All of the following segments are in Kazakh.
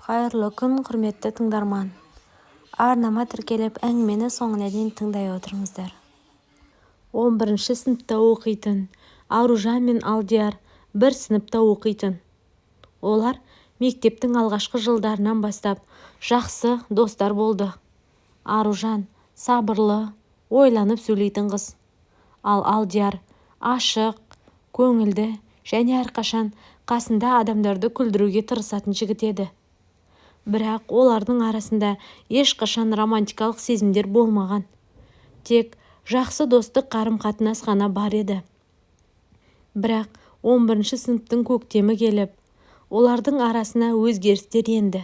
Қайырлы күн, құрметті тыңдарман! Арнама тіркеліп, әңгімені соңына дейін тыңдай отырыңыздар. 11-ші сыныпта оқитын Аружан мен Алдияр бір сыныпта оқитын. Олар мектептің алғашқы жылдарынан бастап жақсы достар болды. Аружан сабырлы, ойланып сөйлейтін қыз. Ал Алдияр ашық, көңілді және әрқашан қасында адамдарды күлдіруге тырысатын жігіт еді. Бірақ олардың арасында ешқашан романтикалық сезімдер болмаған. Тек жақсы достық қарым-қатынас ғана бар еді. Бірақ 11-ші сыныптың көктемі келіп, олардың арасына өзгерістер енді.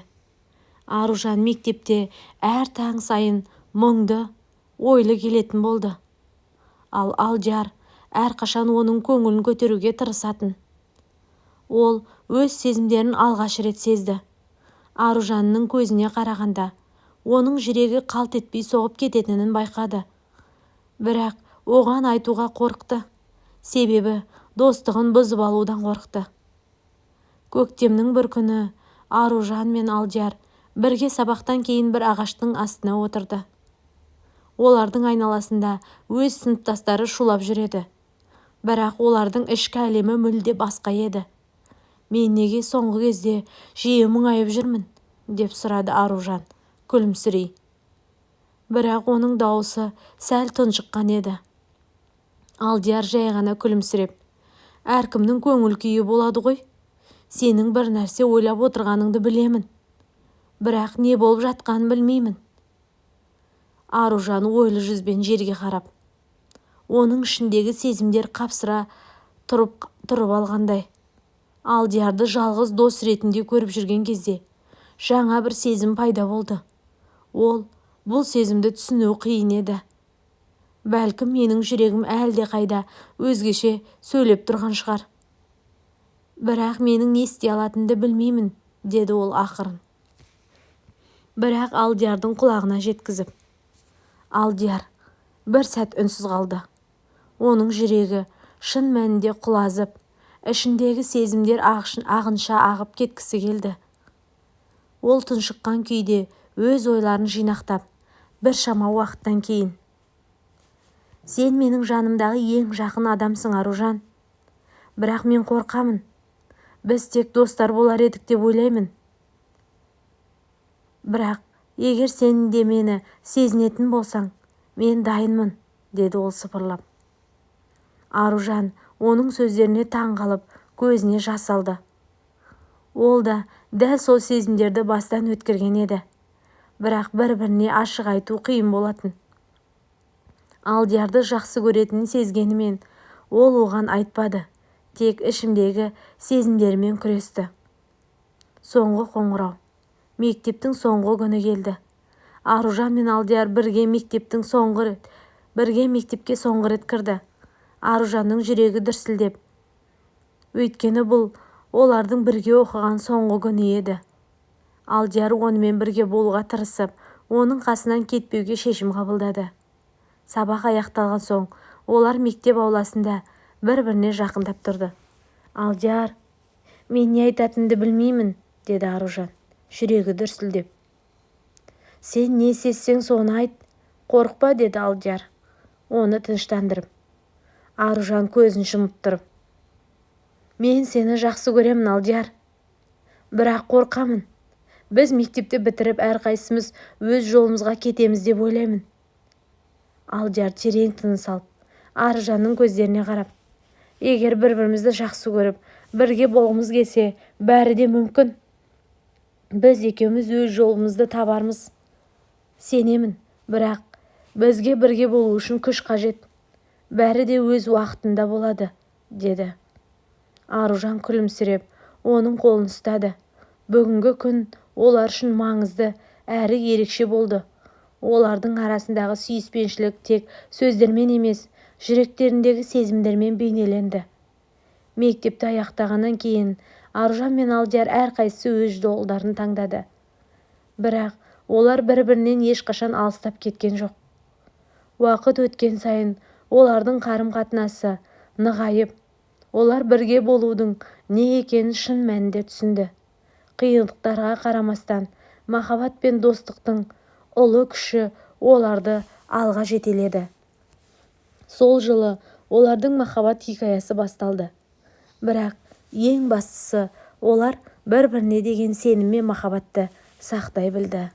Аружан мектепте әр таң сайын мұңды, ойлы келетін болды. Ал Алдияр әрқашан оның көңілін көтеруге тырысатын. Ол өз сезімдерін алғаш рет сезді. Аружанның көзіне қарағанда, оның жүрегі қалт етпей соғып кететінін байқады. Бірақ оған айтуға қорықты. Себебі достығын бұзып алудан қорықты. Көктемнің бір күні Аружан мен Алдияр бірге сабақтан кейін бір ағаштың астына отырды. Олардың айналасында өз сыныптастары шулап жүреді. Бірақ олардың ішкі әлемі мүлде басқа еді. «Мен неге соңғы кезде жиі мұңайып жүрмін?» деп сұрады Аружан күлімсірей. Бірақ оның дауысы сәл тұншыққан еді. Алдияр жай ғана күлімсіреп, «Әркімнің көңіл күйі болады ғой. Сенің бір нәрсе ойлап отырғаныңды білемін. Бірақ не болып жатқанын білмеймін». Аружан ойлы жүзбен жерге қарап, оның ішіндегі сезімдер қапсыра тұрып, тұрып алғандай. Алдиярды жалғыз дос ретінде көріп жүрген кезде жаңа бір сезім пайда болды. Ол бұл сезімді түсіну қиын еді. Бәлкім, менің жүрегім әлдеқайда өзгеше сөйлеп тұрған шығар. Бірақ менің не істей алатынымды білмеймін, деді ол ақырын. Бірақ Алдиярдың құлағына жеткізіп. Алдияр бір сәт үнсіз қалды. Оның жүрегі шын мәнінде құлазып, ішіндегі сезімдер ағынша ағып кеткісі келді. Ол тұншыққан күйде өз ойларын жинақтап, біршама уақыттан кейін: «Сен менің жанымдағы ең жақын адамсың, Аружан. Бірақ мен қорқамын. Біз тек достар болар едік деп ойлаймын. Бірақ егер сен де мені сезінетін болсаң, мен дайынмын», деді ол сыбырлап. Аружан оның сөздеріне таң қалып, көзіне жас алды. Ол да дәл сол сезімдерді бастан өткерген еді. Бірақ бір-біріне ашық айту қиын болатын. Алдиярды жақсы көретінін сезгенімен, ол оған айтпады, тек ішімдегі сезімдерімен күресті. Соңғы қоңырау. Мектептің соңғы күні келді. Аружан мен Алдияр бірге мектепке соңғы рет кірді. Аружанның жүрегі дүрсілдеп, өйткені бұл олардың бірге оқыған соңғы күні еді. Алдияр онымен бірге болуға тырысып, оның қасынан кетпеуге шешім қабылдады. Сабақ аяқталған соң олар мектеп ауласында бір-біріне жақындап тұрды. «Алдияр, мен не айтатынымды білмеймін», деді Аружан, жүрегі дүрсілдеп. «Сен не сезсең, соны айт, қорықпа», деді Алдияр, оны тыныштандырып. Аружан көзін жұмып тұрып: «Мен сені жақсы көремін, Алдияр. Бірақ қорқамын. Біз мектепті бітіріп, әрқайсымыз өз жолымызға кетеміз деп ойлаймын». Алдияр терең тыныс алып, Аружанның көздеріне қарап: «Егер бір-бірімізді жақсы көріп, бірге болғымыз келсе, бәрі де мүмкін. Біз екеуміз өз жолымызды табармыз. Сенемін, бірақ бізге бірге болу үшін күш қажет. Бәрі де өз уақытында болады», деді. Аружан күлімсіреп, оның қолын ұстады. Бүгінгі күн олар үшін маңызды әрі ерекше болды. Олардың арасындағы сүйіспеншілік тек сөздермен емес, жүректеріндегі сезімдермен бейнеленді. Мектепті аяқтағаннан кейін Аружан мен Алдияр әрқайсысы өз жолдарын таңдады. Бірақ олар бір-бірінен ешқашан алыстап кеткен жоқ. Уақыт өткен сайын олардың қарым-қатынасы нығайып, олар бірге болудың не екенін шын мәнінде түсінді. Қиындықтарға қарамастан, махаббат пен достықтың ұлы күші оларды алға жетеледі. Сол жылы олардың махаббат хикаясы басталды. Бірақ ең бастысы олар бір-біріне деген сенім мен махаббатты сақтай білді.